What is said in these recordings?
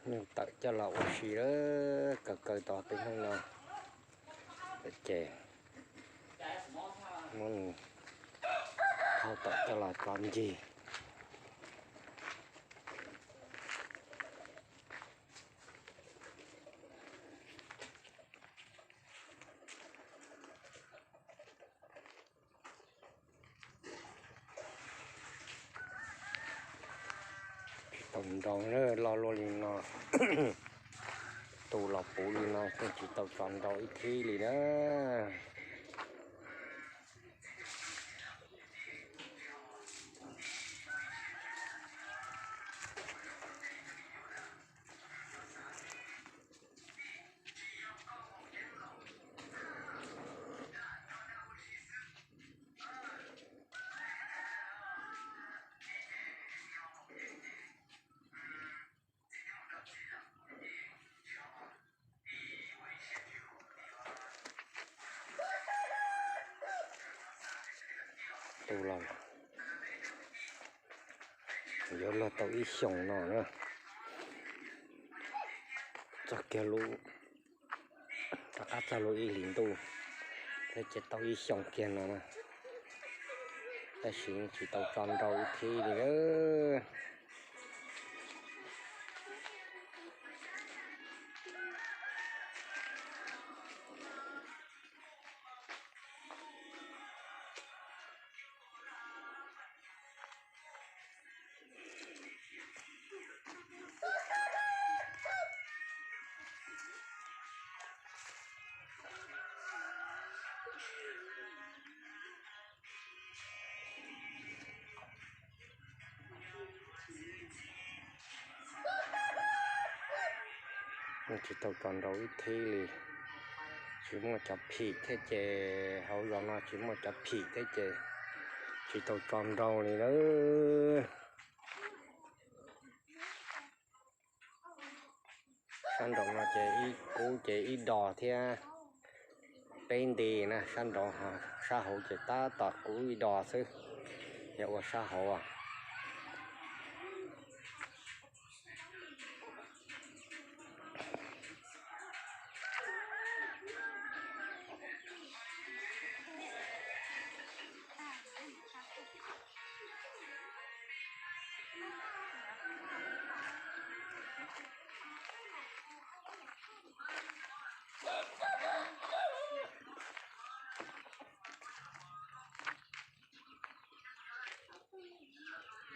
Nws tawm coj los ua si lawm, kaw kaw tau peb hnub no, ces muab nws thauj tawm coj los tso ncig. Tsis tau nrau, loj luaj li no, tu los puv li no, tsis tau tso nrau ib thib li na. Tu los yuav luag tau ib xyoos no na. Txog kiag lub, rov qab txog lub ib hlis ntuj thiab ces tau ib xyoos kiag no na, tab sis tsis tau tso nrau ib thib li. Tsis tau tso nrau ib thib li, tsis muaj cov phim thiab ces hauv zos no tsis muaj cov phim thiab ces tsis tau tso nrau li lawm. Sab nraum no ces ib kub ces ib dos thiab peb nti na, sab nraum, sab hauv ces tab tom kub ib dos xwb, yog ua sab hauv.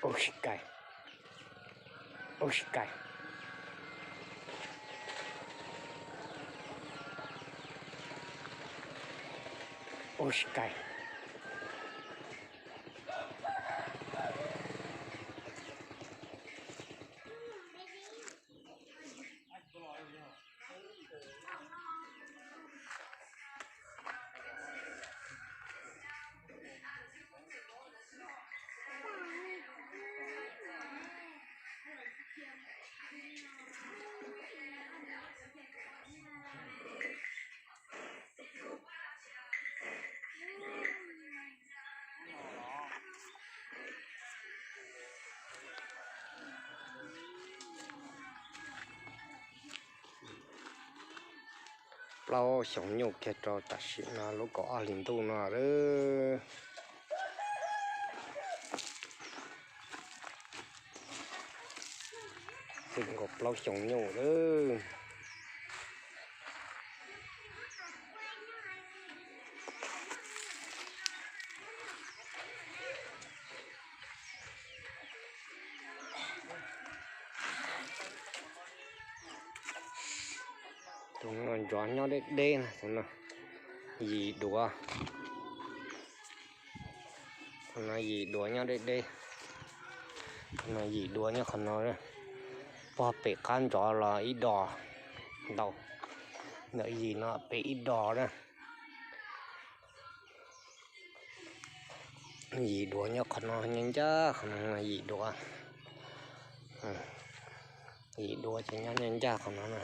Ub si kai, ub si kai, ub si kai. Plaub xyoos nyuj kiag rau tam sim no lub kaum ob hlis ntuj no lawm. Xwb nkaus plaub xyoos nyuj lawm. Tus no ntsov nyob deb deb na, tus no yim duav. Qhov no yim duav nyob deb deb. Qhov no yim duav nyob qhov no. Pog pem qab ntsov los ib dos ntau. Ntawm yim no pem ib dos na. Yim duav nyob qhov no, nyob ncaj qhov no yim duav. Yim duav ces nyob ncaj ncaj qhov no na.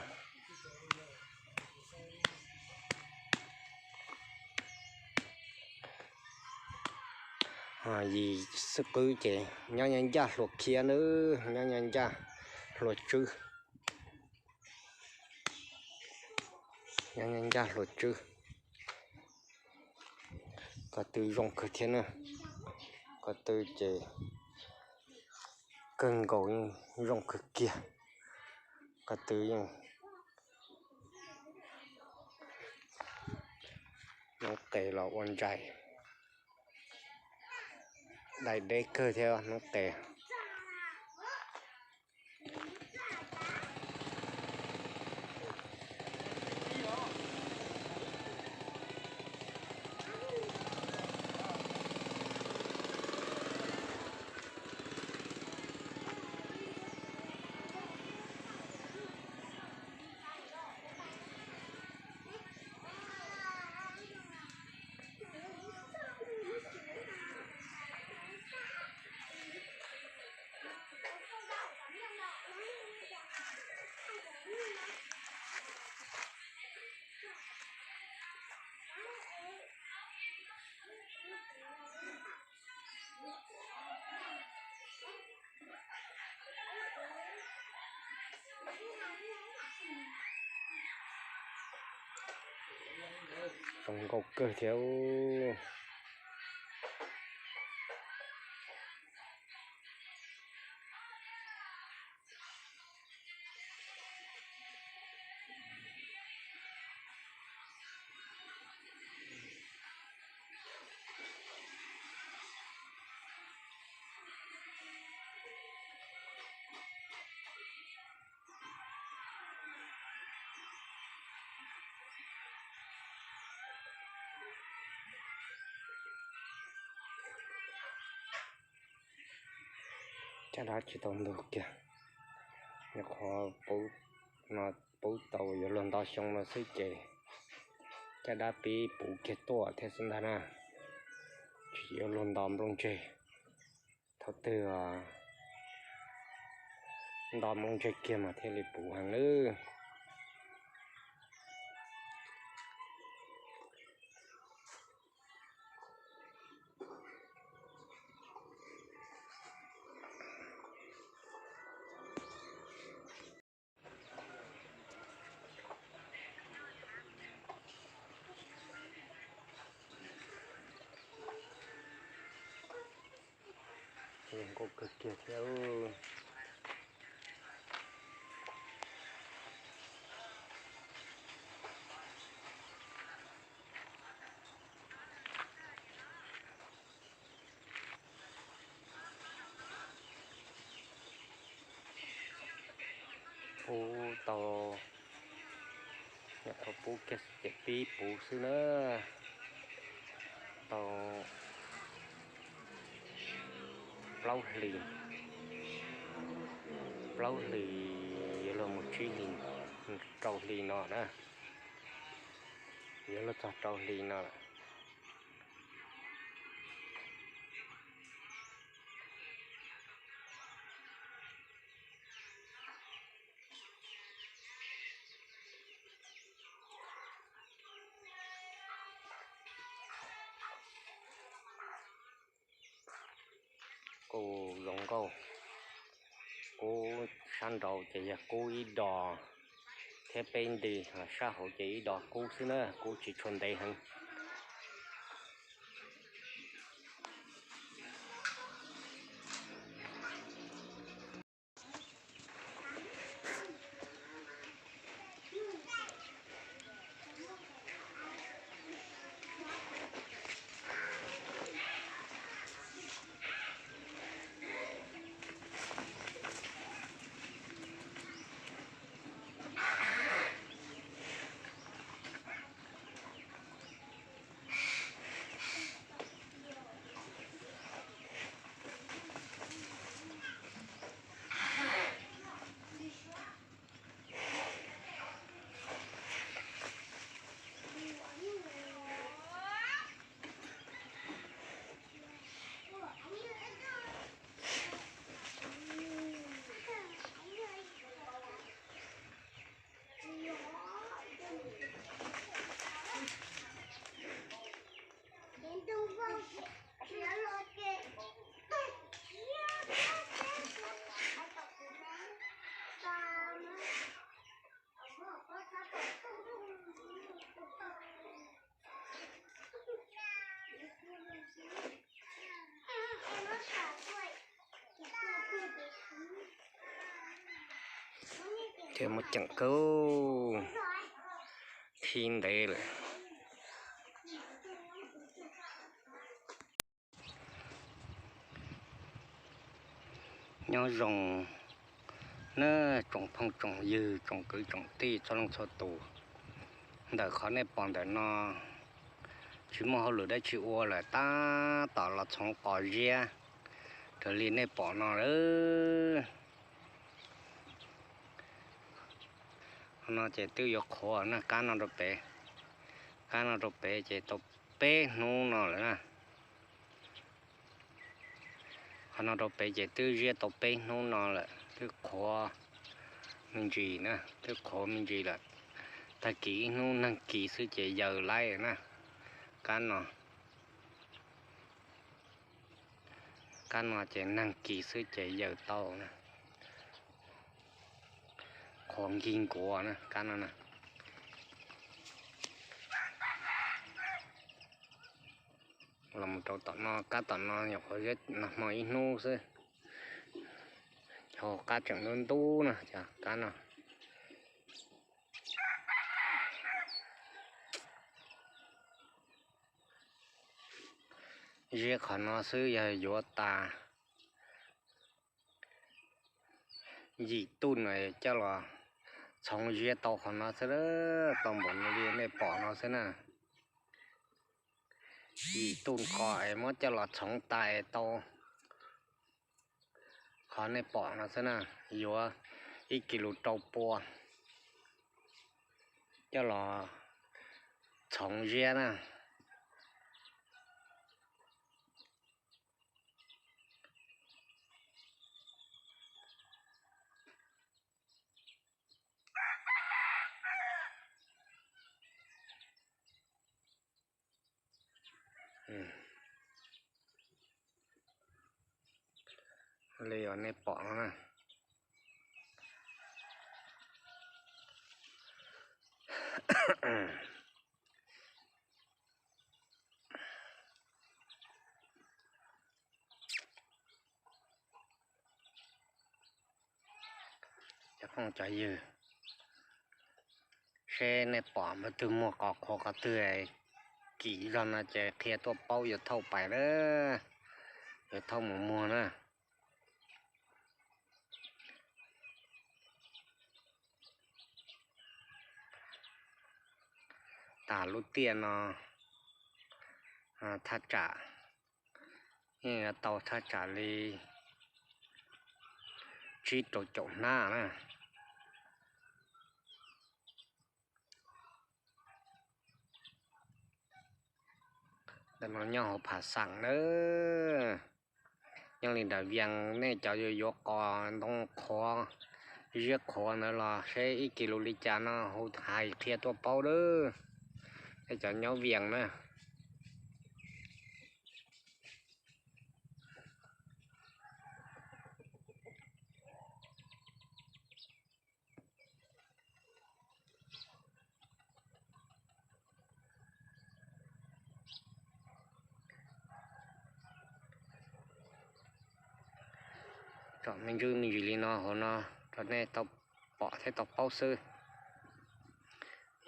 Yim xwb qwb ces nyob ncaj ncaj hlua khiab nawb, nyob ncaj ncaj hlua tswb. Nyob ncaj hluas tswb. Ko tw zoo kawg thiab na. Ko tw ces kawg nkaus yeej zoo kawg kiag. Ko tw yeej noob qes los ua ntsais. Dai deb kawg thiab noob qes. Zoo nkauj kawg thiab. Caj dab tsis tau ntug kiag, nyuam qhuav pub no, pub tau yuav luag nto xyoo no xwb ces caj dab pib puv kiag tuaj thiab xwb ntag na. Tsis yuav luag nto nplooj ntseg, thaum twg nto nplooj ntseg kiag mas thiaj li puv heev nawb. Zoo nkauj kawg kiag thiab. Pub tau, nyuam qhuav pub kiag ces pib puv xwb na. Tau plaub hlis, plaub hlis yuav luag mus tsib hlis, rau hli no na, yuav luag txog rau hli no lawm. Kub zoo nkauj, kub sab nraud ces yog kub ib dos thiab peb nti, sab hauv ces ib dos kub xwb na, kub tsis tshua ntev heev. Ces muaj ceem kawg, thib ntev lawm. Nyob zoo nawb tsoom phooj tsoom ywg tsoom kwv tsoom tij txhua leej txhua tus. Ntawm qhov nej pom ntawm no tsis muaj hauj lwm dab tsi ua lawm, tab tom los txhoov qos ziab raws li nej pom no lawm. Qhov no ces twb yuav qhuav na, kab no rau pem, kab no rau pem ces tau peb hnub no lawm na. Qhov no rau pem ces twb ziab tau peb hnub no lawm, twb qhuav me ntsis na, twb qhuav me ntsis lawm. Tag kis ib hnub neeg kis xwb ces yaws laib na. Kab no, kab no ces neeg kis xwb ces yaws tau na. Qhuav nkig nkuav na kab no na. Los mus rau tom no, kab tom no nyuam qhuav ziab nag hmo ib hnub xwb. Cov qab tseem ntub ntub na, cov kab no. Ziab qhov no xwb yog yuav tas yim tuj no coj los txhoov ziab tau qhov no xwb, tau npaum li nej pom no xwb na. Yim tuj ko es muab coj los txhoov tas es tau qhov nej pom no xwb na, yuav ib kis lus rau pua coj los txhoov ziab na. Li uas nej pom no na. Cov phooj cov ywg, seb nej pom npawg twg muag qos qhuav qhov twg, kim zog no ces qhia tuaj paub yuav thauj pais lawm, yuav thauj mus muag na. Tas lub tiaj no thaj tsam yeej yuav tau thaj tsam li tsib rau caum hnab na. Ntawm no nyob hauv Pham Xaam nawb. Nyob li nram Vias, nej cov yuav yuav qos ntoo qhuav, ziab qhuav ntawd los seb ib kis lus li cas no hu hais qhia tuaj paub lawm, nej cov nyob Vias na. Tsom me ntsis me ntsis li no hauv no rau nej tau pom thiab tau paub xwb.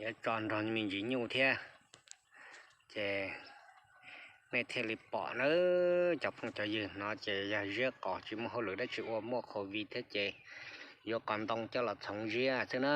Yuav tso nrog me ntsis nyuj thiab, ces nej thiaj li pom nawb cov phooj cov ywg. No ces yog ziab qos tsis muaj hauj lwm dab tsi ua, muaj covid thiab ces yuav qos ntoo coj los txhoov ziab xwb na.